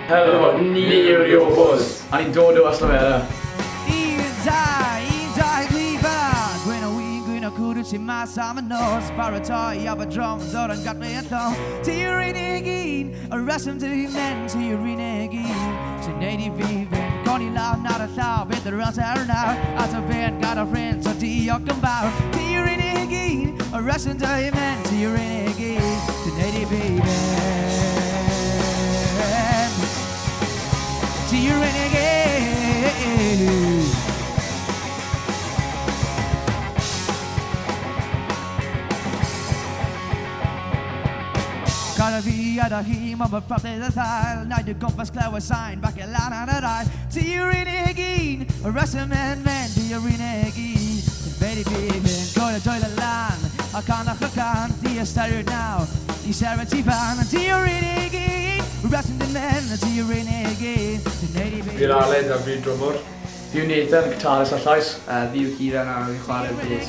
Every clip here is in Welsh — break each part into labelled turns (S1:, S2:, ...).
S1: Helo, ni yw'r Yobos, a ni'n dod o Ystalyfera.
S2: 1, 2, 1, 2, 3, 4. Gwyn o win, gwyn o cwrw sy'n mas am y nos. Paratoi af y drom, dod yn gadw yn llon. Ti yw'r unig un, y reswm dwi'n mynd. Ti yw'r unig un sy'n neud i fi fynd. Con i lawr nawr y llaw, bydd yr amser nawr. At y fynd, gada ffrind, so diolch yn fawr. Ti yw'r unig un, y reswm dwi'n mynd. Ti yw'r unig un sy'n neud i fi fynd. Ti yw'r unig un. Gada fi a da hi, mae'n bod popeth y thael. Naid y gwmpas clywed sain, bac e lan ar yr ail. Ti yw'r unig un, y reswm yn mynd. Ti yw'r unig un, sy'n feid i fi fynd. Coed y dwylo lan, a canach y can. Di ystyried naw, i seren ti fan. Ti yw'r unig un, y reswm yn mynd. Ti yw'r unig un, sy'n neud i fi.
S3: Fi'r Aled a fi'n drwmwr.
S1: Fi yw Nathan, guitarist a llais.
S4: Fi yw Kieran a fi'n chwarae'r bass.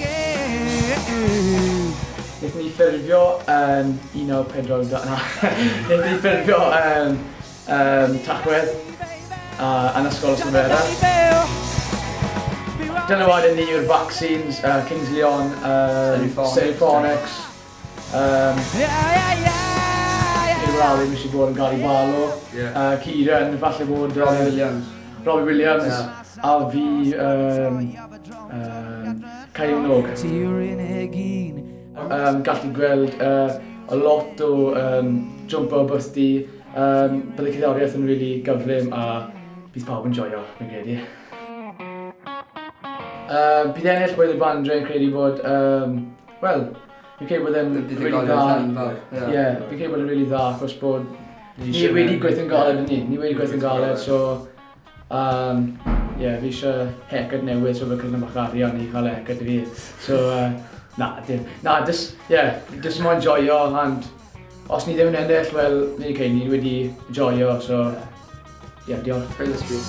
S1: Wnaethon ni ffurfio yn 1942, na, wnaethon ni ffurfio yn Tachwedd yn Ysgol Ystalyfera. Dylanwad ni yw'r Vaccines, Kings Leon, Stereophonics. Fi'n rali, mis i bod yn Gary Barlow. Kieran, falle bod...
S4: Robbie Williams.
S1: Robbie Williams, a fi, Kylie Minogue.
S2: Ti yw'r unig un.
S1: Gallu gweld a lot o jumpo bwthdi, bydd y cerddoriaeth yn really gyflym a bydd pawb yn joio, fi'n credu. Bydd ennill Blwyddyn Bandre yn credu bod, wel, fi'n credu bod e'n really dda. Ie, fi'n credu bod e'n really dda, achos bod ni wedi gweithio'n galed yn ni, ni wedi gweithio'n galed, so ie, fi eisiau haircut newydd, so fe cyrraedd bach arian i cael haircut i fi, so na, dim. Na, just, yeah, just moyn joio, and os ni ddim yn ennill, wel, ni, okay, ni wedi joio, so, yeah, diolch.
S4: Praise the Spirit.